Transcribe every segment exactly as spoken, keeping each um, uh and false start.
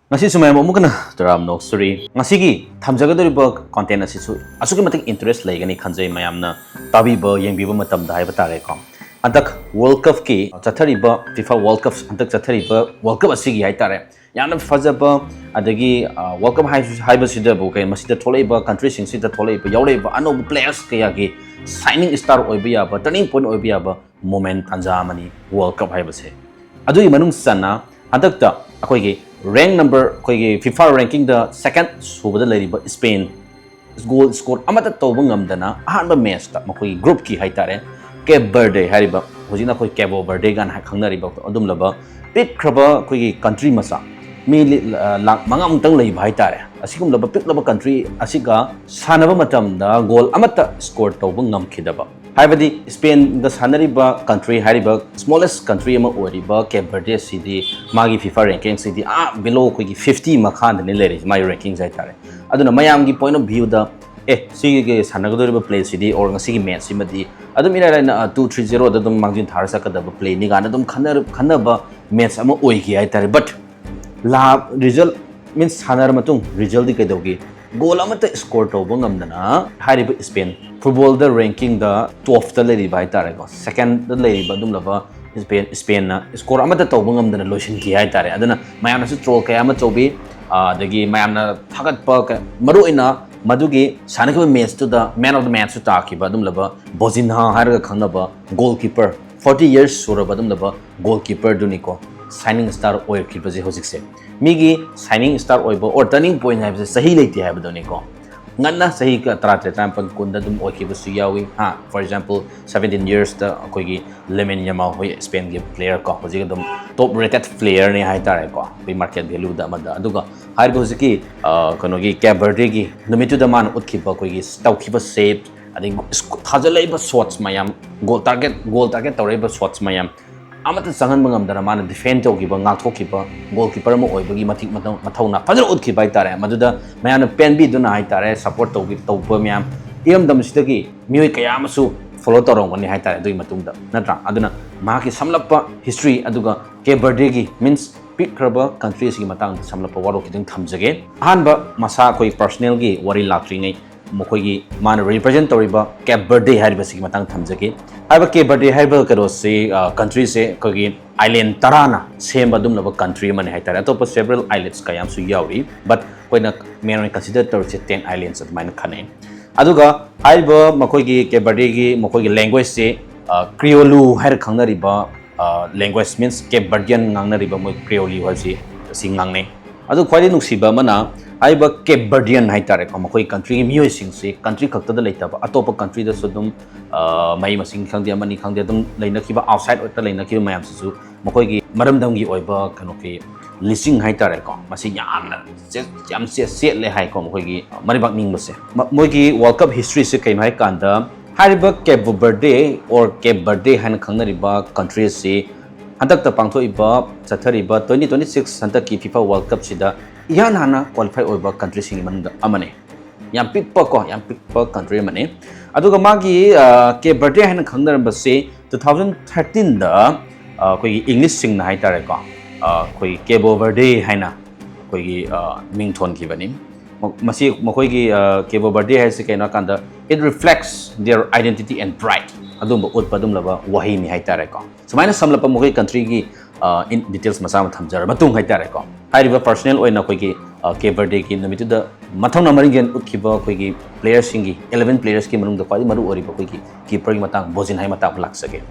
ꯉꯁꯤꯁꯨ ꯃꯌꯥꯝ ꯑꯃꯨꯛ ꯍꯟꯅ ꯇꯔꯥꯝꯅ ꯑꯣꯛꯆꯔꯤ꯫ ꯉꯁꯤꯒꯤ ꯊꯝꯖꯒꯗꯧꯔꯤꯕ content ꯑꯁꯤꯁꯨ ꯑꯁꯨꯛꯀꯤ ꯃꯇꯤꯛ interest ꯂꯩꯒꯅꯤ ꯈꯟꯖꯩ, ꯃꯌꯥꯝꯅ ꯇꯥꯕꯤꯕ ꯌꯦꯡꯕꯤꯕ ꯃꯇꯝꯗ ꯍꯥꯏꯕ ꯇꯥꯔꯦꯀꯣ꯫ ꯍꯟꯗꯛ World Cupꯀꯤ ꯆꯠꯊꯔꯤꯕ, FIFA World Cup, ꯍꯟꯗꯛ ꯆꯠꯊꯔꯤꯕ World Cup ꯑꯁꯤꯒꯤ ꯍꯥꯏ ꯇꯥꯔꯦ, ꯌꯥꯝꯅ ꯐꯖꯕ, ꯑꯗꯒꯤ World Cup ꯍꯥꯏꯕꯁꯤꯗꯕꯨ ꯀꯩ, ꯃꯁꯤꯗ ꯊꯣꯛꯂꯛꯏꯕ countryꯁꯤꯡꯁꯤꯗ ꯊꯣꯛꯂꯛꯏꯕ, ꯌꯥꯎꯔꯛꯏꯕ ꯑꯅꯧꯕ players ꯀꯌꯥꯒꯤ shining star ꯑꯣꯏꯕ ꯌꯥꯕ, turning point ꯑꯣꯏꯕ ꯌꯥꯕ moment, ꯇꯥꯟꯖꯥ ꯑꯃꯅꯤ World Cup ꯍꯥꯏꯕꯁꯦ꯫ ꯑꯗꯨꯒꯤ ꯃꯅꯨꯡ ꯆꯟꯅ ꯍꯟꯗꯛꯇ ꯑꯩꯈꯣꯏꯒꯤ rank number, ꯑꯩꯈꯣꯏꯒꯤ FIFA rankingꯗ second ꯁꯨꯕꯗ ꯂꯩꯔꯤꯕ Spain, goal score ꯑꯃꯠꯇ ꯇꯧꯕ ꯉꯝꯗꯅ ꯑꯍꯥꯟꯕ matchꯇ ꯃꯈꯣꯏꯒꯤ groupꯀꯤ ꯍꯥꯏ ꯇꯥꯔꯦ, Cape Verde ꯍꯥꯏꯔꯤꯕ, ꯍꯧꯖꯤꯛꯅ ꯑꯩꯈꯣꯏ Cabo Verde ꯀꯥꯏꯅ ꯈꯪꯅꯔꯤꯕ ꯑꯗꯨꯝꯂꯕ ꯄꯤꯛꯈ꯭ꯔꯕ ꯑꯩꯈꯣꯏꯒꯤ country ꯃꯆꯥ, ꯃꯤ ꯂꯤ-, ꯑ, ꯂꯥꯈ ꯃꯉꯥꯃꯨꯛꯇꯪ ꯂꯩꯕ ꯍꯥꯏ ꯇꯥꯔꯦ, ꯑꯁꯤꯒꯨꯝꯂꯕ ꯄꯤꯛꯂꯕ country ꯑꯁꯤꯒ ꯁꯥꯟꯅꯕ ꯃꯇꯝꯗ goal ꯑꯃꯠꯇ score ꯇꯧꯕ ꯉꯝꯈꯤꯗꯕ, ꯍꯥꯏꯕꯗꯤ Spainꯒ ꯁꯥꯟꯅꯔꯤꯕ country, ꯍꯥꯏꯔꯤꯕ smallest country ꯑꯃ ꯑꯣꯏꯔꯤꯕ Cape Verde ꯑꯁꯤꯗꯤ ꯃꯥꯒꯤ FIFA rankingꯁꯤꯗꯤ ꯑꯥ below ꯑꯩꯈꯣꯏꯒꯤ fifty ꯃꯈꯥꯗꯅꯤ ꯂꯩꯔꯤꯁꯦ, ꯃꯥꯒꯤ rankings ꯍꯥꯏ ꯇꯥꯔꯦ꯫ ꯑꯗꯨꯅ ꯃꯌꯥꯝꯒꯤ point of viewꯗ, ꯑꯦ, ꯁꯤꯒꯤ ꯁꯥꯟꯅꯒꯗꯧꯔꯤꯕ playꯁꯤꯗꯤ, or ꯉꯁꯤꯒꯤ matchꯁꯤꯃꯗꯤ ꯑꯗꯨꯝ ꯏꯔꯥꯏ ꯂꯥꯏꯅ, ꯑ, two three zeroꯗ ꯑꯗꯨꯝ ꯃꯥꯡꯖꯤꯟ ꯊꯥꯔ ꯆꯠꯀꯗꯕ playꯅꯤ ꯀꯥꯏꯅ ꯑꯗꯨꯝ ꯈꯟꯅꯔ-, ꯈꯟꯅꯕ match ꯑꯃ ꯑꯣꯏꯈꯤ ꯍꯥꯏ ꯇꯥꯔꯦ꯫ But ꯂꯥ-, result means ꯁꯥꯟꯅꯔ ꯃꯇꯨꯡ resultꯗꯤ ꯀꯩꯗꯧꯒꯦ? Goal ꯑꯃꯠꯇ score ꯇꯧꯕ ꯉꯝꯗꯅ ꯍꯥꯏꯔꯤꯕ Spain, footballꯗ rankingꯗ topꯇ ꯂꯩꯔꯤꯕ ꯍꯥꯏ ꯇꯥꯔꯦꯀꯣ, secondꯗ ꯂꯩꯔꯤꯕ ꯑꯗꯨꯝꯂꯕ Spain, Spainꯅ score ꯑꯃꯠꯇ ꯇꯧꯕ ꯉꯝꯗꯅ ꯂꯣꯏꯁꯤꯟꯈꯤ ꯍꯥꯏ ꯇꯥꯔꯦ꯫ ꯑꯗꯨꯅ ꯃꯌꯥꯝꯅꯁꯨ troll ꯀꯌꯥ ꯑꯃ ꯇꯧꯕꯤ, ꯑ, ꯑꯗꯒꯤ ꯃꯌꯥꯝꯅ ꯊꯥꯒꯠꯄ ꯀ-, ꯃꯔꯨꯑꯣꯏꯅ ꯃꯗꯨꯒꯤ ꯁꯥꯟꯅꯈꯤꯕ matchꯇꯨꯗ man of the matchꯁꯨ ꯇꯥꯈꯤꯕ ꯑꯗꯨꯝꯂꯕ Bozinha ꯍꯥꯏꯔꯒ ꯈꯪꯅꯕ goalkeeper, forty years ꯁꯨꯔꯕ ꯑꯗꯨꯝꯂꯕ goalkeeperꯗꯨꯅꯤꯀꯣ, shining star ꯑꯣꯏꯔꯛꯈꯤꯕꯁꯦ ꯍꯧꯖꯤꯛꯁꯦ꯫ ꯃꯤꯒꯤ shining star ꯑꯣꯏꯕ or turning point ꯍꯥꯏꯕꯁꯦ ꯆꯍꯤ ꯂꯩꯇꯦ ꯍꯥꯏꯕꯗꯨꯅꯤꯀꯣ꯫ ꯉꯟꯅ ꯆꯍꯤ ꯀ-, ꯇꯔꯥꯇꯔꯦꯠ, ꯇꯔꯥꯃꯥꯄꯟ, ꯀꯨꯟꯗ ꯑꯗꯨꯝ ꯑꯣꯏꯈꯤꯕꯁꯨ ꯌꯥꯎꯏ꯫ ꯍꯥ, for example, seventeen yearsꯇ ꯑꯩꯈꯣꯏꯒꯤ Lamine Yamal ꯍꯣꯏ, Spainꯒꯤ player ꯀꯣ, ꯍꯧꯖꯤꯛ ꯑꯗꯨꯝ top rated playerꯅꯤ ꯍꯥꯏ ꯇꯥꯔꯦꯀꯣ, ꯑꯩꯈꯣꯏ market valueꯗ ꯑꯃꯗ꯫ ꯑꯗꯨꯒ ꯍꯥꯏꯔꯤꯕ ꯍꯧꯖꯤꯛꯀꯤ, ꯑ, ꯀꯩꯅꯣꯒꯤ Cape Verdeꯒꯤ ꯅꯨꯃꯤꯠꯇꯨꯗ ꯃꯥꯅ ꯎꯠꯈꯤꯕ ꯑꯩꯈꯣꯏꯒꯤ ꯇꯧꯈꯤꯕ save, ꯑꯗꯒꯤ ꯊꯥꯖꯜꯂꯛꯏꯕ shots ꯃꯌꯥꯝ, goal target, goal target ꯇꯧꯔꯛꯏꯕ shots ꯃꯌꯥꯝ ꯑꯃꯠꯇ ꯆꯪꯍꯟꯕ ꯉꯝꯗꯅ ꯃꯥꯅ defend ꯇꯧꯈꯤꯕ, ꯉꯥꯛꯊꯣꯛꯈꯤꯕ goalkeeper ꯑꯃ ꯑꯣꯏꯕꯒꯤ ꯃꯇꯤꯛ ꯃꯊꯧ-, ꯃꯊꯧꯅꯥ ꯐꯖꯅ ꯎꯠꯈꯤꯕ ꯍꯥꯏ ꯇꯥꯔꯦ꯫ ꯃꯗꯨꯗ ꯃꯌꯥꯝꯅ ꯄꯦꯟꯕꯤꯗꯨꯅ ꯍꯥꯏ ꯇꯥꯔꯦ, support ꯇꯧꯕꯤ-, ꯇꯧꯕ ꯃꯌꯥꯝ, ꯏꯔꯝꯗꯝꯁꯤꯗꯒꯤ ꯃꯤꯑꯣꯏ ꯀꯌꯥ ꯑꯃꯁꯨ follow ꯇꯧꯔꯝꯒꯅꯤ ꯍꯥꯏ ꯇꯥꯔꯦ ꯑꯗꯨꯒꯤ ꯃꯇꯨꯡꯗ, ꯅꯠꯇ꯭ꯔꯥ? ꯑꯗꯨꯅ ꯃꯍꯥꯛꯀꯤ ꯁꯝꯂꯞꯄ history, ꯑꯗꯨꯒ Cape Verdeꯒꯤ, means ꯄꯤꯛꯈ꯭ꯔꯕ country ꯑꯁꯤꯒꯤ ꯃꯇꯥꯡꯗ ꯁꯝꯂꯞꯄ ꯋꯥꯔꯣꯜ ꯈꯤꯇꯪ ꯊꯝꯖꯒꯦ꯫ ꯑꯍꯥꯟꯕ, ꯃꯁꯥ ꯑꯩꯈꯣꯏ personal ꯒꯤ ꯋꯥꯔꯤ ꯂꯥꯛꯇ꯭ꯔꯤꯉꯩ, ꯃꯈꯣꯏꯒꯤ ꯃꯥꯅ represent ꯇꯧꯔꯤꯕ Cape Verde ꯍꯥꯏꯔꯤꯕꯁꯤꯒꯤ ꯃꯇꯥꯡꯗ ꯊꯝꯖꯒꯦ꯫ ꯍꯥꯏꯔꯤꯕ Cape Verde ꯍꯥꯏꯔꯤꯕ ꯀꯩꯅꯣꯁꯤ, ꯑ, country ꯁꯦ ꯑꯩꯈꯣꯏꯒꯤ island ꯇꯔꯥꯅ ꯁꯦꯝꯕ ꯑꯗꯨꯝꯂꯕ country ꯑꯃꯅꯤ ꯍꯥꯏꯇꯥꯔꯦ꯫ ꯑꯇꯣꯞꯄ several islets ꯀꯌꯥ ꯑꯃꯁꯨ ꯌꯥꯎꯔꯤ, but ꯑꯩꯈꯣꯏꯅ main ꯑꯣꯏꯅ consider ꯇꯧꯔꯤꯁꯦ ten islands ꯑꯗꯨꯃꯥꯏꯅ ꯈꯟꯅꯩ꯫ ꯑꯗꯨꯒ ꯍꯥꯏꯔꯤꯕ ꯃꯈꯣꯏꯒꯤ Cape Verde ꯒꯤ ꯃꯈꯣꯏꯒꯤ language ꯁꯦ, ꯑ, Kriolu ꯍꯥꯏꯔ ꯈꯪꯅꯔꯤꯕ, ꯑ, language means Cape Verdean ꯉꯥꯡꯅꯔꯤꯕ ꯃꯣꯏ Kriolu ꯍꯥꯏꯕꯁꯤ ꯑꯁꯤ ꯉꯥꯡꯅꯩ꯫ ꯑꯗꯨ ꯈ꯭ꯋꯥꯏꯗꯒꯤ ꯅꯨꯡꯁꯤꯕ ꯑꯃꯅ, ꯍꯥꯏꯔꯤꯕ Cape Verdean ꯍꯥꯏꯇꯥꯔꯦꯀꯣ, ꯃꯈꯣꯏ country ꯒꯤ ꯃꯤꯑꯣꯏꯁꯤꯡꯁꯤ country ꯈꯛꯇꯗ ꯂꯩꯇꯕ, ꯑꯇꯣꯞꯄ country ꯗꯁꯨ ꯑꯗꯨꯝ, ꯑ, ꯃꯍꯩ ꯃꯁꯤꯡ ꯈꯪꯗꯦ, ꯑꯃꯅꯤ ꯈꯪꯗꯦ, ꯑꯗꯨꯝ ꯂꯩꯅꯈꯤꯕ, outside ꯇ ꯂꯩꯅꯈꯤꯕ ꯃꯌꯥꯝꯁꯤꯁꯨ ꯃꯈꯣꯏꯒꯤ ꯃꯔꯝꯗꯝꯒꯤ ꯑꯣꯏꯕ ꯀꯩꯅꯣꯒꯤ ꯂꯤꯆꯤꯡ ꯍꯥꯏꯇꯥꯔꯦꯀꯣ, ꯃꯁꯤ ꯌꯥꯝꯅ ꯆꯦ-, ꯌꯥꯝ ꯆꯦ-, ꯆꯦꯠꯂꯦ ꯍꯥꯏꯀꯣ, ꯃꯈꯣꯏꯒꯤ ꯃꯔꯩꯕꯥꯛ ꯅꯤꯡꯕꯁꯦ꯫ ꯃ-, ꯃꯣꯏꯒꯤ World Cup history ꯁꯦ ꯀꯩꯅꯣ ꯍꯥꯏ ꯀꯥꯟꯗ, ꯍꯥꯏꯔꯤꯕ Cape Verde or Cape Verde ꯍꯥꯏꯅ ꯈꯪꯅꯔꯤꯕ country ꯑꯁꯤ ꯍꯟꯗꯛꯇ ꯄꯥꯡꯊꯣꯛꯏꯕ, ꯆꯠꯊꯔꯤꯕ twenty twenty-six ꯍꯟꯗꯛꯀꯤ FIFA World Cup ꯁꯤꯗ ꯏꯍꯥꯟ ꯍꯥꯟꯅ qualify ꯑꯣꯏꯕ country ꯁꯤꯡꯒꯤ ꯃꯅꯨꯡꯗ ꯑꯃꯅꯤ꯫ ꯌꯥꯝ ꯄꯤꯛꯄ ꯀꯣ, ꯌꯥꯝ ꯄꯤꯛꯄ country ꯑꯃꯅꯤ꯫ ꯑꯗꯨꯒ ꯃꯥꯒꯤ, ꯑ, Cape Verde ꯍꯥꯏꯅ ꯈꯪꯅꯔꯝꯕꯁꯤ two thousand thirteen ꯗ, ꯑ, ꯑꯩꯈꯣꯏꯒꯤ English ꯁꯤꯡꯅ ꯍꯥꯏꯇꯥꯔꯦꯀꯣ, ꯑ, ꯑꯩꯈꯣꯏꯒꯤ Cabo Verde ꯍꯥꯏꯅ ꯑꯩꯈꯣꯏꯒꯤ, ꯑ, ꯃꯤꯡ ꯊꯣꯟꯈꯤꯕꯅꯤ꯫ ꯃ-, ꯃꯁꯤ ꯃꯈꯣꯏꯒꯤ, ꯑ, Cabo Verde ꯍꯥꯏꯁꯤ ꯀꯩꯅꯣ ꯍꯥꯏ ꯀꯥꯟꯗ, "It reflects their identity and pride" ꯑꯗꯨꯝꯕ ꯎꯠꯄ ꯑꯗꯨꯝꯂꯕ ꯋꯥꯍꯩꯅꯤ ꯍꯥꯏꯇꯥꯔꯦꯀꯣ꯫ ꯁꯨꯃꯥꯏꯅ ꯁꯝꯂꯞꯄ ꯃꯈꯣꯏ country ꯒꯤ, ꯑ, in details ꯃꯆꯥ ꯑꯃ ꯊꯝꯖꯔꯕ ꯃꯇꯨꯡ ꯍꯥꯏꯇꯥꯔꯦꯀꯣ, ꯍꯥꯏꯔꯤꯕ personal ꯑꯣꯏꯅ ꯑꯩꯈꯣꯏꯒꯤ, ꯑ, Cape Verde ꯒꯤ ꯅꯨꯃꯤꯠꯇꯨꯗ ꯃꯊꯧꯅꯥ ꯃꯔꯤꯡꯖꯦꯜ ꯎꯠꯈꯤꯕ ꯑꯩꯈꯣꯏꯒꯤ player ꯁꯤꯡꯒꯤ, eleven players ꯀꯤ ꯃꯅꯨꯡꯗ ꯈ꯭ꯋꯥꯏꯗꯒꯤ ꯃꯔꯨ ꯑꯣꯏꯔꯤꯕ ꯑꯩꯈꯣꯏꯒꯤ keeper ꯒꯤ ꯃꯇꯥꯡ, Bozina ꯒꯤ ꯃꯇꯥꯡ ꯑꯃ ꯂꯥꯛꯆꯒꯦ꯫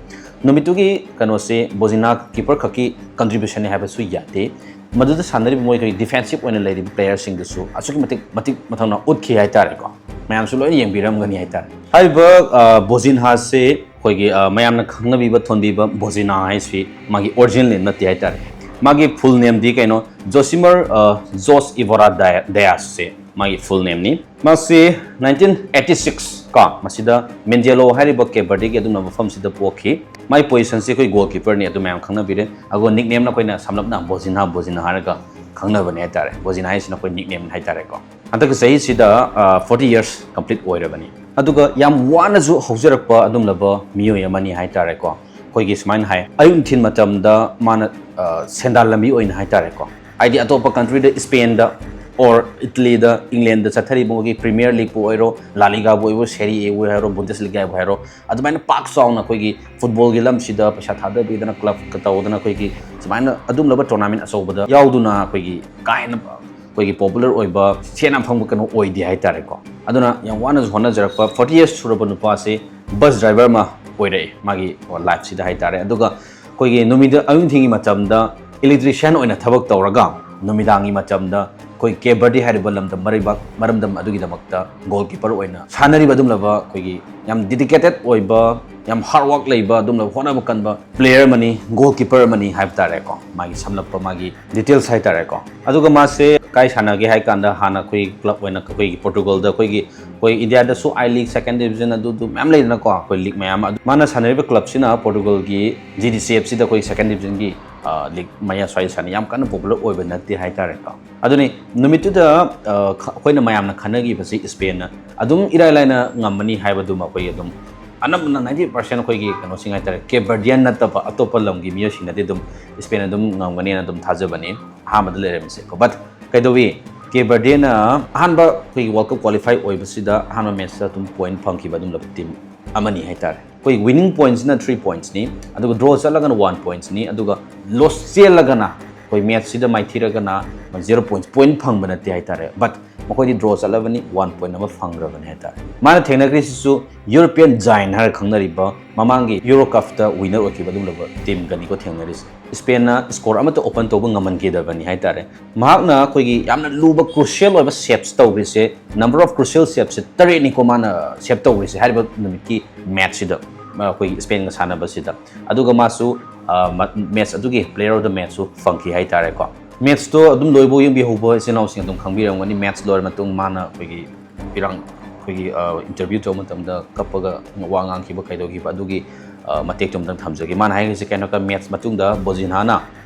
ꯅꯨꯃꯤꯠꯇꯨꯒꯤ ꯀꯩꯅꯣꯁꯦ Bozina keeper ꯈꯛꯀꯤ contribution ꯅꯤ ꯍꯥꯏꯕꯁꯨ ꯌꯥꯗꯦ꯫ ꯃꯗꯨꯗ ꯁꯥꯟꯅꯔꯤꯕ ꯃꯣꯏꯒꯤ defensive ꯑꯣꯏꯅ ꯂꯩꯔꯤꯕ player ꯁꯤꯡꯗꯨꯁꯨ ꯑꯁꯨꯛꯀꯤ ꯃꯇꯤꯛ, ꯃꯇꯤꯛ ꯃꯊꯧꯅꯥ ꯎꯠꯈꯤ ꯍꯥꯏꯇꯥꯔꯦꯀꯣ꯫ ꯃꯌꯥꯝꯁꯨ ꯂꯣꯏꯅ ꯌꯦꯡꯕꯤꯔꯝꯒꯅꯤ ꯍꯥꯏꯇꯥꯔꯦ꯫ ꯍꯥꯏꯔꯤꯕ, ꯑ, Bozina ꯁꯦ ꯑꯩꯈꯣꯏꯒꯤ, ꯑ, ꯃꯌꯥꯝꯅ ꯈꯪꯅꯕꯤꯕ, ꯊꯣꯟꯕꯤꯕ Bozina ꯍꯥꯏꯁꯤ ꯃꯥꯒꯤ original name ꯅꯠꯇꯦ ꯍꯥꯏꯇꯥꯔꯦ꯫ ꯃꯥꯒꯤ full name ꯗꯤ ꯀꯩꯅꯣ, Josimar, ꯑ, Jose Evora Dia-, Dias ꯁꯦ ꯃꯥꯒꯤ full name ꯅꯤ꯫ ꯃꯥꯁꯤ nineteen eighty-six ꯀꯣ, ꯃꯁꯤꯗ Mindelo ꯍꯥꯏꯔꯤꯕ Cape Verde ꯒꯤ ꯑꯗꯨꯝꯅ ꯃꯐꯝꯁꯤꯗ ꯄꯣꯛꯈꯤ꯫ ꯃꯥꯒꯤ position ꯁꯤ ꯑꯩꯈꯣꯏ goalkeeper ꯅꯤ, ꯑꯗꯨ ꯃꯌꯥꯝ ꯈꯪꯅꯕꯤꯔꯦ꯫ ꯑꯗꯨꯒ nickname ꯅ ꯑꯩꯈꯣꯏꯅ ꯁꯝꯂꯞꯅ Bozina, Bozina ꯍꯥꯏꯔꯒ ꯈꯪꯅꯕꯅꯦ ꯍꯥꯏꯇꯥꯔꯦ꯫ Bozina ꯍꯥꯏꯁꯤꯅ ꯑꯩꯈꯣꯏ nickname ꯍꯥꯏꯇꯥꯔꯦꯀꯣ꯫ ꯍꯟꯗꯛꯀꯤ ꯆꯍꯤꯁꯤꯗ, ꯑ, forty years complete ꯑꯣꯏꯔꯕꯅꯤ꯫ ꯑꯗꯨꯒ ꯌꯥꯝ ꯋꯥꯅꯁꯨ ꯍꯧꯖꯔꯛꯄ ꯑꯗꯨꯝꯂꯕ ꯃꯤꯑꯣꯏ ꯑꯃꯅꯤ ꯍꯥꯏꯇꯥꯔꯦꯀꯣ꯫ ꯑꯩꯈꯣꯏꯒꯤ ꯁꯨꯃꯥꯏꯅ ꯍꯥꯏ, ꯑꯌꯨꯛ ꯅꯨꯡꯊꯤꯜ ꯃꯇꯝꯗ ꯃꯥꯅ, ꯑ, ꯁꯦꯟꯗꯥꯟ ꯂꯝꯕꯤ ꯑꯣꯏꯅ ꯍꯥꯏꯇꯥꯔꯦꯀꯣ, ꯍꯥꯏꯗꯤ ꯑꯇꯣꯞꯄ ꯀꯟꯇ꯭ꯔꯤꯗ, ꯏꯁꯄꯦꯟꯗ or ꯏꯇꯂꯤꯗ, ꯏꯪꯂꯦꯟꯗ ꯆꯠꯊꯔꯤꯕ ꯃꯈꯣꯏꯒꯤ ꯄ꯭ꯔꯤꯃꯤꯌꯔ ꯂꯤꯒꯄꯨ ꯑꯣꯏꯔꯣ, ꯂꯥ ꯂꯤꯒꯥꯕꯨ ꯑꯣꯏꯔꯣ, ꯁꯦꯔꯤ ꯑꯦꯕꯨ ꯍꯥꯏꯔꯣ, ꯕꯨꯟꯗꯦꯁ ꯂꯤꯒꯥꯕꯨ ꯍꯥꯏꯔꯣ, ꯑꯗꯨꯃꯥꯏꯅ ꯄꯥꯛ ꯆꯥꯎꯅ ꯑꯩꯈꯣꯏꯒꯤ ꯐꯨꯠꯕꯣꯜꯒꯤ ꯂꯝꯁꯤꯗ ꯄꯩꯁꯥ ꯊꯥꯗꯕꯤꯗꯅ, ꯀ꯭ꯂꯕꯀ ꯇꯧꯗꯅ, ꯑꯩꯈꯣꯏꯒꯤ ꯁꯨꯃꯥꯏꯅ ꯑꯗꯨꯝꯂꯕ ꯇꯣꯔꯅꯥꯃꯦꯟ ꯑꯆꯧꯕꯗ ꯌꯥꯎꯗꯨꯅ ꯑꯩꯈꯣꯏꯒꯤ ꯀꯥ ꯍꯦꯟꯅ ꯑꯩꯈꯣꯏꯒꯤ ꯄꯣꯄꯨꯂꯔ ꯑꯣꯏꯕ, ꯁꯦꯟ ꯌꯥꯝ ꯐꯪꯕ ꯀꯩꯅꯣ ꯑꯣꯏꯗꯦ ꯍꯥꯏꯇꯥꯔꯦꯀꯣ꯫ ꯑꯗꯨꯅ ꯌꯥꯝ ꯋꯥꯅꯁꯨ ꯍꯣꯠꯅꯖꯔꯛꯄ, forty years ꯁꯨꯔꯕ ꯅꯨꯄꯥꯁꯤ ꯕꯁ ꯗ꯭ꯔꯥꯏꯚꯔ ꯑꯃ ꯑꯣꯏꯔꯛꯑꯦ ꯃꯥꯒꯤ ꯂꯥꯏꯐꯁꯤꯗ ꯍꯥꯏꯇꯥꯔꯦ꯫ ꯑꯗꯨꯒ ꯑꯩꯈꯣꯏꯒꯤ ꯅꯨꯃꯤꯗꯥꯡ, ꯑꯌꯨꯛ ꯅꯨꯡꯊꯤꯜꯒꯤ ꯃꯇꯝꯗ ꯏꯂꯦꯛꯇ꯭ꯔꯤꯁꯤꯌꯥꯟ ꯑꯣꯏꯅ ꯊꯕꯛ ꯇꯧꯔꯒ, ꯅꯨꯃꯤꯗꯥꯡꯒꯤ ꯃꯇꯝꯗ ꯑꯩꯈꯣꯏ ꯀꯦꯞ ꯕꯔꯗꯤ ꯍꯥꯏꯔꯤꯕ ꯂꯝꯗꯝ ꯃꯔꯩꯕꯥꯛ, ꯃꯔꯝꯗꯝ ꯑꯗꯨꯒꯤꯗꯃꯛꯇ ꯒꯣꯜ ꯀꯤꯄꯔ ꯑꯣꯏꯅ ꯁꯥꯟꯅꯔꯤꯕ ꯑꯗꯨꯝꯂꯕ ꯑꯩꯈꯣꯏꯒꯤ ꯌꯥꯝ ꯗꯤꯗꯤꯀꯦꯇꯦꯠ ꯑꯣꯏꯕ, ꯌꯥꯝ ꯍꯥꯔꯗ ꯋꯥꯔꯛ ꯂꯩꯕ, ꯑꯗꯨꯝꯂꯕ ꯍꯣꯠꯅꯕ ꯀꯟꯕ ꯄ꯭ꯂꯦꯌꯔ ꯑꯃꯅꯤ, ꯒꯣꯜ ꯀꯤꯄꯔ ꯑꯃꯅꯤ ꯍꯥꯏꯕ ꯇꯥꯔꯦꯀꯣ꯫ ꯃꯥꯒꯤ ꯁꯝꯂꯞꯄ ꯃꯥꯒꯤ ꯗꯤꯇꯦꯜꯁ ꯍꯥꯏꯇꯥꯔꯦꯀꯣ꯫ ꯑꯗꯨꯒ ꯃꯥꯁꯦ ꯀꯥꯏ ꯁꯥꯟꯅꯒꯦ ꯍꯥꯏ ꯀꯥꯟꯗ, ꯍꯥꯟꯅ ꯑꯩꯈꯣꯏ ꯀ꯭ꯂꯕ ꯑꯣꯏꯅ ꯑꯩꯈꯣꯏꯒꯤ ꯄꯣꯔꯇꯨꯒꯜꯗ, ꯑꯩꯈꯣꯏꯒꯤ, ꯑꯩꯈꯣꯏ ꯏꯟꯗꯤꯌꯥꯗꯁꯨ ꯑꯥꯏ ꯂꯤꯒ, ꯁꯦꯀꯦꯟ ꯗꯤꯕꯤꯖꯟ, ꯑꯗꯨꯗꯨ ꯃꯌꯥꯝ ꯂꯩꯗꯅꯀꯣ, ꯑꯩꯈꯣꯏ ꯂꯤꯒ ꯃꯌꯥꯝ ꯑꯃ꯫ ꯑꯗꯨ ꯃꯥꯅ ꯁꯥꯟꯅꯔꯤꯕ ꯀ꯭ꯂꯕꯁꯤꯅ ꯄꯣꯔꯇꯨꯒꯜꯒꯤ ꯖꯤ ꯗꯤ ꯁꯤ ꯑꯦꯐ ꯁꯤꯗ ꯑꯩꯈꯣꯏ ꯁꯦꯀꯦꯟ ꯗꯤꯕꯤꯖꯟꯒꯤ, ꯑ, ꯂꯤꯒ ꯃꯌꯥ ꯁ꯭ꯋꯥꯏꯗ ꯁꯥꯟꯅꯩ, ꯌꯥꯝ ꯀꯟꯅ ꯄꯣꯄꯨꯂꯔ ꯑꯣꯏꯕ ꯅꯠꯇꯦ ꯍꯥꯏꯇꯥꯔꯦꯀꯣ꯫ ꯑꯗꯨꯅꯤ ꯅꯨꯃꯤꯠꯇꯨꯗ, ꯑ, ꯈ-, ꯑꯩꯈꯣꯏꯅ ꯃꯌꯥꯝꯅ ꯈꯟꯅꯈꯤꯕꯁꯤ ꯏꯁꯄꯦꯟꯅ ꯑꯗꯨꯝ ꯏꯔꯥꯏ ꯂꯥꯏꯅ ꯉꯝꯃꯅꯤ ꯍꯥꯏꯕꯗꯨꯃ ꯑꯩꯈꯣꯏ ꯑꯗꯨꯝ ꯑꯅꯝꯕꯅ ninety percent ꯑꯩꯈꯣꯏꯒꯤ ꯀꯩꯅꯣꯁꯤꯡ ꯍꯥꯏꯇꯥꯔꯦ, ꯀꯦꯞ ꯕꯔꯗꯤꯌꯟ ꯅꯠꯇꯕ ꯑꯇꯣꯞꯄ ꯂꯝꯒꯤ ꯃꯤꯑꯣꯏꯁꯤꯡꯅꯗꯤ ꯑꯗꯨꯝ ꯏꯁꯄꯦꯟ ꯑꯗꯨꯝ ꯉꯝꯒꯅꯤꯅ ꯑꯗꯨꯝ ꯊꯥꯖꯕꯅꯤ꯫ ꯑꯍꯥꯟꯕꯗ ꯂꯩꯔꯝꯃꯤꯁꯦꯀꯣ꯫ But ꯀꯩꯗꯧꯋꯤ, ꯀꯦꯞ ꯕꯔꯗꯦꯅ ꯑꯍꯥꯟꯕ ꯑꯩꯈꯣꯏꯒꯤ ꯋꯥꯔꯜ ꯀꯞ ꯀ꯭ꯋꯥꯂꯤꯐꯥꯏ ꯑꯣꯏꯕꯁꯤꯗ ꯑꯍꯥꯟꯕ ꯃꯦꯠꯁꯇ ꯑꯗꯨꯝ ꯄꯣꯏꯟꯠ ꯐꯪꯈꯤꯕ ꯑꯗꯨꯝꯂꯕ ꯇꯤꯝ ꯑꯃꯅꯤ ꯍꯥꯏꯇꯥꯔꯦ꯫ ꯑꯩꯈꯣꯏ ꯋꯤꯅꯤꯡ ꯄꯣꯏꯟꯠꯁꯤꯅ ꯊ꯭ꯔꯤ ꯄꯣꯏꯟꯠꯁꯅꯤ, ꯑꯗꯨꯒ ꯗ꯭ꯔꯣ ꯆꯠꯂꯒꯅ ꯋꯥꯟ ꯄꯣꯏꯟꯠꯁꯅꯤ, ꯑꯗꯨꯒ ꯂꯣꯁ ꯆꯦꯜꯂꯒꯅ, ꯑꯩꯈꯣꯏ ꯃꯦꯠꯁꯁꯤꯗ ꯃꯥꯏꯊꯤꯔꯒꯅ ꯖꯦꯔꯣ ꯄꯣꯏꯟꯠꯁ, ꯄꯣꯏꯟꯠ ꯐꯪꯕ ꯅꯠꯇꯦ ꯍꯥꯏꯇꯥꯔꯦ꯫ But ꯃꯈꯣꯏꯗꯤ ꯗ꯭ꯔꯣ ꯆꯠꯂꯕꯅꯤ, ꯋꯥꯟ ꯄꯣꯏꯟꯠ ꯑꯃ ꯐꯪꯈ꯭ꯔꯕꯅꯤ ꯍꯥꯏꯇꯥꯔꯦ꯫ ꯃꯥꯅ ꯊꯦꯡꯅꯈ꯭ꯔꯤꯁꯤꯁꯨ ꯌꯨꯔꯣꯄꯤꯌꯟ ꯖꯥꯏꯟ ꯍꯥꯏꯔ ꯈꯪꯅꯔꯤꯕ, ꯃꯃꯥꯡꯒꯤ ꯌꯨꯔꯣ ꯀꯞꯇ ꯋꯤꯅꯔ ꯑꯣꯏꯈꯤꯕ ꯑꯗꯨꯒꯨꯝꯂꯕ ꯇꯤꯝꯒꯅꯤꯀꯣ ꯊꯦꯡꯅꯔꯤꯁꯦ꯫ ꯏꯁꯄꯦꯟꯅ ꯁ꯭ꯀꯣꯔ ꯑꯃꯠꯇ ꯑꯣꯄꯟ ꯇꯧꯕ ꯉꯝꯍꯟꯈꯤꯗꯕꯅꯤ ꯍꯥꯏꯇꯥꯔꯦ꯫ ꯃꯍꯥꯛꯅ ꯑꯩꯈꯣꯏꯒꯤ ꯌꯥꯝꯅ ꯂꯨꯕ, ꯀ꯭ꯔꯨꯁꯤꯌꯦꯜ ꯑꯣꯏꯕ ꯁꯦꯞꯁ ꯇꯧꯈ꯭ꯔꯤꯁꯦ, ꯅꯝꯕꯔ ꯑꯣꯐ ꯀ꯭ꯔꯨꯁꯤꯌꯦꯜ ꯁꯦꯞꯁꯦ ꯇꯔꯦꯠꯅꯤꯀꯣ ꯃꯥꯅ ꯁꯦꯞ ꯇꯧꯈ꯭ꯔꯤꯁꯦ ꯍꯥꯏꯔꯤꯕ ꯅꯨꯃꯤꯠꯀꯤ ꯃꯦꯠꯁꯁꯤꯗ, ꯑꯩꯈꯣꯏꯒꯤ ꯏꯁꯄꯦꯟꯒ ꯁꯥꯟꯅꯕꯁꯤꯗ꯫ ꯑꯗꯨꯒ ꯃꯥꯁꯨ, ꯑ, ꯃ-, ꯃꯦꯠꯁ ꯑꯗꯨꯒꯤ ꯄ꯭ꯂꯦꯌꯔ ꯑꯣꯐ ꯗ ꯃꯦꯠꯁꯁꯨ ꯐꯪꯈꯤ ꯍꯥꯏꯇꯥꯔꯦꯀꯣ꯫ ꯃꯦꯠꯁꯇꯣ ꯑꯗꯨꯝ ꯂꯣꯏꯕꯧ ꯌꯦꯡꯕꯤꯍꯧꯕ ꯏꯆꯤꯜ ꯏꯅꯥꯎꯁꯤꯡ ꯑꯗꯨꯝ ꯈꯪꯕꯤꯔꯝꯒꯅꯤ꯫ ꯃꯦꯠꯁ ꯂꯣꯏꯔ ꯃꯇꯨꯡ ꯃꯥꯅ ꯑꯩꯈꯣꯏꯒꯤ ꯏꯔꯥꯡ, ꯑꯩꯈꯣꯏꯒꯤ, ꯑ, ꯏꯟꯇꯔꯚ꯭ꯌꯨ ꯇꯧꯕ ꯃꯇꯝꯗ ꯀꯞꯄꯒ ꯋꯥ ꯉꯥꯡꯈꯤꯕ ꯀꯩꯗꯧꯈꯤꯕ ꯑꯗꯨꯒꯤ, ꯑ, ꯃꯇꯦꯛꯇꯣ ꯑꯝꯇꯪ ꯊꯝꯖꯒꯦ꯫ ꯃꯥꯅ ꯍꯥꯏꯔꯤꯁꯦ ꯀꯩꯅꯣ ꯍꯥꯏꯔꯀꯥꯟꯗ, ꯃꯦꯠꯁ ꯃꯇꯨꯡꯗ ꯕꯣꯖꯤꯟꯍꯥꯅ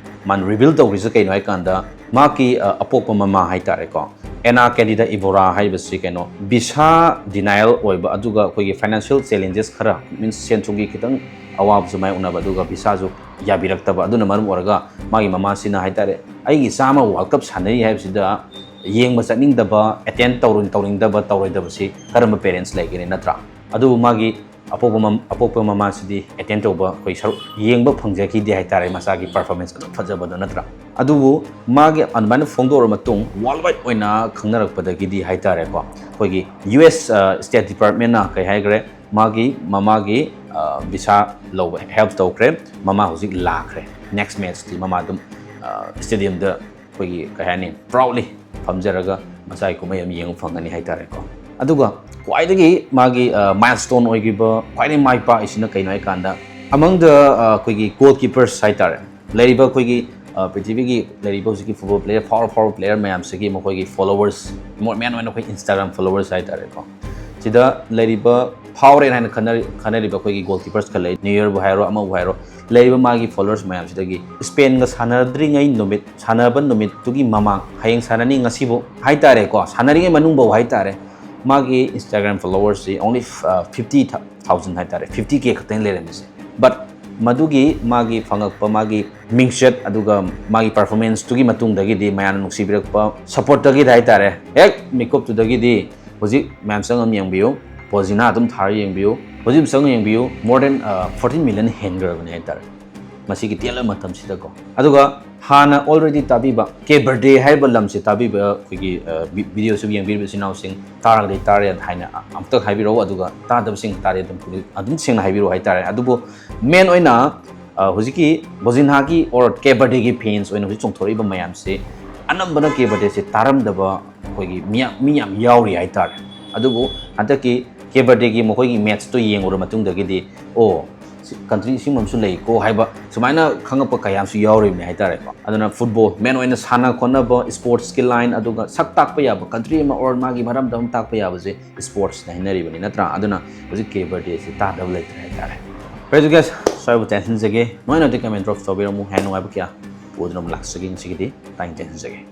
ꯃꯥꯅ ꯔꯤꯚꯤꯜ ꯇꯧꯈ꯭ꯔꯤꯁꯦ ꯀꯩꯅꯣ ꯍꯥꯏ ꯀꯥꯟꯗ, ꯃꯍꯥꯛꯀꯤ, ꯑ, ꯑꯄꯣꯛꯄ ꯃꯃꯥ ꯍꯥꯏꯇꯥꯔꯦꯀꯣ, ꯑꯦꯅꯥ ꯀꯦꯟꯗꯤꯗꯥ ꯏꯕꯣꯔꯥ ꯍꯥꯏꯔꯤꯕꯁꯤ ꯀꯩꯅꯣ, ꯚꯤꯁꯥ ꯗꯤꯅꯥꯏꯜ ꯑꯣꯏꯕ, ꯑꯗꯨꯒ ꯑꯩꯈꯣꯏꯒꯤ ꯐꯥꯏꯅꯥꯟꯁꯤꯌꯦꯜ ꯆꯦꯂꯦꯟꯖꯦꯁ ꯈꯔ, ꯃꯤꯟꯁ ꯁꯦꯟ ꯊꯨꯝꯒꯤ ꯈꯤꯇꯪ ꯑꯋꯥꯕꯁꯨ ꯃꯥꯌꯣꯛꯅꯕ, ꯑꯗꯨꯒ ꯚꯤꯁꯥꯁꯨ ꯌꯥꯕꯤꯔꯛꯇꯕ꯫ ꯑꯗꯨꯅ ꯃꯔꯝ ꯑꯣꯏꯔꯒ ꯃꯥꯒꯤ ꯃꯃꯥꯁꯤꯅ ꯍꯥꯏꯇꯥꯔꯦ, ꯑꯩꯒꯤ ꯆꯥꯝꯃ World Cup ꯁꯥꯟꯅꯔꯤ ꯍꯥꯏꯕꯁꯤꯗ ꯌꯦꯡꯕ ꯆꯠꯅꯤꯡꯗꯕ, ꯑꯦꯇꯦꯟ ꯇꯧꯔꯣꯏ-, ꯇꯧꯅꯤꯡꯗꯕ, ꯇꯧꯔꯣꯏꯗꯕꯁꯤ ꯀꯔꯝꯕ ꯄꯦꯔꯦꯟꯁ ꯂꯩꯒꯅꯤ, ꯅꯠꯇ꯭ꯔꯥ? ꯑꯗꯨꯕꯨ ꯃꯥꯒꯤ ꯑꯄꯣꯛꯄ ꯃꯝ-, ꯑꯄꯣꯛꯄ ꯃꯃꯥꯁꯤꯗꯤ ꯑꯦꯇꯦꯟ ꯇꯧꯕ, ꯑꯩꯈꯣꯏ ꯁꯔꯨꯛ ꯌꯦꯡꯕ ꯐꯪꯖꯈꯤꯗꯦ ꯍꯥꯏꯇꯥꯔꯦ, ꯃꯆꯥꯒꯤ ꯄꯔꯐꯣꯔꯃꯦꯟꯁ ꯑꯗꯨꯛ ꯐꯖꯕꯗꯣ, ꯅꯠꯇ꯭ꯔꯥ? ꯑꯗꯨꯕꯨ ꯃꯥꯒꯤ ꯑꯗꯨꯃꯥꯏꯅ ꯐꯣꯡꯗꯣꯛꯑ ꯃꯇꯨꯡ, ꯋꯥꯔꯜ ꯋꯥꯏꯗ ꯑꯣꯏꯅ ꯈꯪꯅꯔꯛꯄꯗꯒꯤꯗꯤ ꯍꯥꯏꯇꯥꯔꯦꯀꯣ, ꯑꯩꯈꯣꯏꯒꯤ ꯌꯨ ꯑꯦꯁ, ꯑ, ꯁ꯭ꯇꯦꯠ ꯗꯤꯄꯥꯔꯠꯃꯦꯟꯅ ꯀꯩ ꯍꯥꯏꯈ꯭ꯔꯦ, ꯃꯥꯒꯤ ꯃꯃꯥꯒꯤ, ꯑ, ꯚꯤꯁꯥ ꯂꯧꯕ ꯍꯦꯜꯞ ꯇꯧꯈ꯭ꯔꯦ꯫ ꯃꯃꯥ ꯍꯧꯖꯤꯛ ꯂꯥꯛꯈ꯭ꯔꯦ꯫ ꯅꯦꯛꯁ ꯃꯦꯠꯁꯇꯤ ꯃꯃꯥ ꯑꯗꯨꯝ, ꯑ, ꯁ꯭ꯇꯦꯗꯤꯌꯝꯗ ꯑꯩꯈꯣꯏꯒꯤ, ꯀꯩ ꯍꯥꯏꯅꯤ, ꯄ꯭ꯔꯥꯎꯠꯂꯤ ꯐꯝꯖꯔꯒ ꯃꯆꯥꯒꯤ ꯀꯨꯝꯍꯩ ꯑꯃ ꯌꯦꯡꯕ ꯐꯪꯒꯅꯤ ꯍꯥꯏꯇꯥꯔꯦꯀꯣ꯫ ꯑꯗꯨꯒ ꯈ꯭ꯋꯥꯏꯗꯒꯤ ꯃꯥꯒꯤ, ꯑ, ꯃꯥꯏꯜꯁ꯭ꯇꯣꯟ ꯑꯣꯏꯈꯤꯕ, ꯈ꯭ꯋꯥꯏꯗꯒꯤ ꯃꯥꯏ ꯄꯥꯛꯏꯁꯤꯅ ꯀꯩꯅꯣ ꯍꯥꯏꯀꯥꯟꯗ, among the, ꯑ, ꯑꯩꯈꯣꯏꯒꯤ ꯒꯣꯜꯀꯤꯄꯔꯁ ꯍꯥꯏꯇꯥꯔꯦ, ꯂꯩꯔꯤꯕ ꯑꯩꯈꯣꯏꯒꯤ, ꯑ, ꯄ꯭ꯔꯤꯊꯤꯕꯤꯒꯤ ꯂꯩꯔꯤꯕ ꯍꯧꯖꯤꯛꯀꯤ ꯐꯨꯠꯕꯣꯜ ꯄ꯭ꯂꯦꯌꯔ, ꯐꯥꯎꯔ ꯐꯥꯎꯔ ꯄ꯭ꯂꯦꯌꯔ ꯃꯌꯥꯝꯁꯤꯒꯤ ꯃꯈꯣꯏꯒꯤ ꯐꯣꯂꯣꯋꯔꯁ, ꯃꯣꯏ ꯃꯦꯟ ꯑꯣꯏꯅ ꯑꯩꯈꯣꯏ ꯏꯟꯁꯇꯥꯒ꯭ꯔꯥꯝ ꯐꯣꯂꯣꯋꯔꯁ ꯍꯥꯏꯇꯥꯔꯦꯀꯣ, ꯁꯤꯗ ꯂꯩꯔꯤꯕ ꯐꯥꯎꯔꯦꯅ ꯍꯥꯏꯅ ꯈꯟꯅꯔꯤ-, ꯈꯟꯅꯔꯤꯕ ꯑꯩꯈꯣꯏꯒꯤ ꯒꯣꯜꯀꯤꯄꯔꯁ ꯈꯔ ꯂꯩ, ꯅ꯭ꯌꯨꯌꯔꯕꯨ ꯍꯥꯏꯔꯣ, ꯑꯃꯕꯨ ꯍꯥꯏꯔꯣ, ꯂꯩꯔꯤꯕ ꯃꯥꯒꯤ ꯐꯣꯂꯣꯋꯔꯁ ꯃꯌꯥꯝꯁꯤꯗꯒꯤ ꯁ꯭ꯄꯦꯟꯒ ꯁꯥꯟꯅꯗ꯭ꯔꯤꯉꯩ ꯅꯨꯃꯤꯠ, ꯁꯥꯟꯅꯕ ꯅꯨꯃꯤꯠꯇꯨꯒꯤ ꯃꯃꯥꯡ, ꯍꯌꯦꯡ ꯁꯥꯟꯅꯅꯤ, ꯉꯁꯤꯕꯨ ꯍꯥꯏꯇꯥꯔꯦꯀꯣ, ꯁꯥꯟꯅꯔꯤꯉꯩ ꯃꯅꯨꯡꯐꯥꯎ ꯍꯥꯏꯇꯥꯔꯦ, ꯃꯥꯒꯤ ꯏꯟꯁꯇꯥꯒ꯭ꯔꯥꯝ ꯐꯣꯂꯣꯋꯔꯁꯤ only, ꯑ, fifty thousand ꯍꯥꯏꯇꯥꯔꯦ, fifty K ꯈꯛꯇꯪ ꯂꯩꯔꯝꯃꯤꯁꯦ꯫ But ꯃꯗꯨꯒꯤ ꯃꯥꯒꯤ ꯐꯪꯉꯛꯄ ꯃꯥꯒꯤ ꯃꯤꯡꯆꯠ ꯑꯗꯨꯒ ꯃꯥꯒꯤ ꯄꯔꯐꯣꯔꯃꯦꯟꯁꯇꯨꯒꯤ ꯃꯇꯨꯡꯗꯒꯤꯗꯤ, ꯃꯌꯥꯝꯅ ꯅꯨꯡꯁꯤꯕꯤꯔꯛꯄ ꯁꯞꯄꯣꯔꯠꯇꯒꯤꯗꯤ ꯍꯥꯏꯇꯥꯔꯦ, ꯍꯦꯛ ꯃꯤꯀꯨꯞꯇꯨꯗꯒꯤꯗꯤ ꯍꯧꯖꯤꯛ ꯃꯌꯥꯝ ꯆꯪꯉꯝ ꯌꯦꯡꯕꯤꯌꯨ, ꯄꯣꯖꯤꯅꯥ ꯑꯗꯨꯝ ꯊꯥꯔ ꯌꯦꯡꯕꯤꯌꯨ, ꯍꯧꯖꯤꯛ ꯆꯪꯉ ꯌꯦꯡꯕꯤꯌꯨ, more than, ꯑ, forty million ꯍꯦꯟꯈ꯭ꯔꯕꯅꯦ ꯍꯥꯏꯇꯥꯔꯦ ꯃꯁꯤꯒꯤ ꯇꯦꯜꯂꯕ ꯃꯇꯝꯁꯤꯗꯀꯣ꯫ ꯑꯗꯨꯒ ꯍꯥꯟꯅ already ꯇꯥꯕꯤꯕ ꯀꯦꯕꯔꯗꯦ ꯍꯥꯏꯔꯤꯕ ꯂꯝꯁꯦ ꯇꯥꯕꯤꯕ, ꯑꯩꯈꯣꯏꯒꯤ, ꯑ, ꯚꯤ-, ꯚꯤꯗꯤꯑꯣꯁꯤꯕꯨ ꯌꯦꯡꯕꯤꯔꯤꯕ ꯏꯆꯤꯟ ꯏꯅꯥꯎꯁꯤꯡ, ꯇꯥꯔꯒꯗꯤ ꯇꯥꯔꯦ ꯍꯥꯏꯅ ꯑꯃꯨꯛꯇ ꯍꯥꯏꯕꯤꯔꯛꯎ, ꯑꯗꯨꯒ ꯇꯥꯗꯕꯁꯤꯡ ꯇꯥꯔꯦ ꯑꯗꯨꯝ, ꯑꯗꯨꯝ ꯁꯦꯡꯅ ꯍꯥꯏꯕꯤꯔꯛꯎ ꯍꯥꯏꯇꯥꯔꯦ꯫ ꯑꯗꯨꯕꯨ ꯃꯦꯟ ꯑꯣꯏꯅ, ꯑ, ꯍꯧꯖꯤꯛꯀꯤ ꯕꯣꯖꯤꯟꯍꯥꯒꯤ or ꯀꯦꯕꯔꯗꯦꯒꯤ ꯐꯦꯟꯁ ꯑꯣꯏꯅ ꯍꯧꯖꯤꯛ ꯆꯣꯡꯊꯣꯔꯛꯏꯕ ꯃꯌꯥꯝꯁꯦ ꯑꯅꯝꯕꯅ ꯀꯦꯕꯔꯗꯦꯁꯦ ꯇꯥꯔꯝꯗꯕ ꯑꯩꯈꯣꯏꯒꯤ ꯃꯤ ꯌꯥꯝ, ꯃꯤ ꯌꯥꯝ ꯌꯥꯎꯔꯤ ꯍꯥꯏꯇꯥꯔꯦ꯫ ꯑꯗꯨꯕꯨ ꯍꯟꯗꯛꯀꯤ ꯀꯦꯕꯔꯗꯦꯒꯤ ꯃꯈꯣꯏꯒꯤ ꯃꯦꯠꯁꯇꯣ ꯌꯦꯡꯉꯨꯔ ꯃꯇꯨꯡꯗꯒꯤꯗꯤ, ꯑꯣ, ꯁꯤ ꯀꯟꯇ꯭ꯔꯤ ꯁꯤꯒꯨꯝꯕ ꯑꯃꯁꯨ ꯂꯩꯀꯣ ꯍꯥꯏꯕ ꯁꯨꯃꯥꯏꯅ ꯈꯪꯉꯛꯄ ꯀꯌꯥ ꯑꯃꯁꯨ ꯌꯥꯎꯔꯤꯕꯅꯤ ꯍꯥꯏꯇꯥꯔꯦꯀꯣ꯫ ꯑꯗꯨꯅ ꯐꯨꯠꯕꯣꯜ, ꯃꯦꯟ ꯑꯣꯏꯅ ꯁꯥꯟꯅ ꯈꯣꯠꯅꯕ, ꯏꯁꯄꯣꯔꯠꯁꯀꯤ ꯂꯥꯏꯟ, ꯑꯗꯨꯒ ꯁꯛ ꯇꯥꯛꯄ ꯌꯥꯕ ꯀꯟꯇ꯭ꯔꯤ ꯑꯃ or ꯃꯥꯒꯤ ꯃꯔꯝꯗ ꯑꯃ ꯇꯥꯛꯄ ꯌꯥꯕꯁꯦ ꯏꯁꯄꯣꯔꯠꯁꯅ ꯍꯥꯏꯅꯔꯤꯕꯅꯤ, ꯅꯠꯇ꯭ꯔꯥ? ꯑꯗꯨꯅ ꯍꯧꯖꯤꯛ ꯀꯦꯕꯔꯗꯦꯁꯤ ꯇꯥꯗꯕ ꯂꯩꯇ꯭ꯔꯦ ꯍꯥꯏꯇꯥꯔꯦ꯫ ꯐꯔꯦ, ꯑꯗꯨ guys, ꯁ꯭ꯋꯥꯏꯕꯨ ꯇꯦꯟꯁꯤꯟꯖꯒꯦ꯫ ꯅꯣꯏꯅ ꯑꯗꯨ ꯀꯃꯦꯟ ꯗ꯭ꯔꯣꯞ ꯇꯧꯕꯤꯔꯝꯃꯨ꯫ ꯍꯦꯟꯅ ꯅꯨꯡꯉꯥꯏꯕ ꯀꯌꯥ ꯄꯨꯗꯨꯅ ꯑꯃꯨꯛ ꯂꯥꯛꯆꯒꯦ ꯉꯁꯤꯒꯤꯗꯤ꯫ ꯇꯥꯏ ꯇꯦꯟꯁꯤꯟꯖꯒꯦ꯫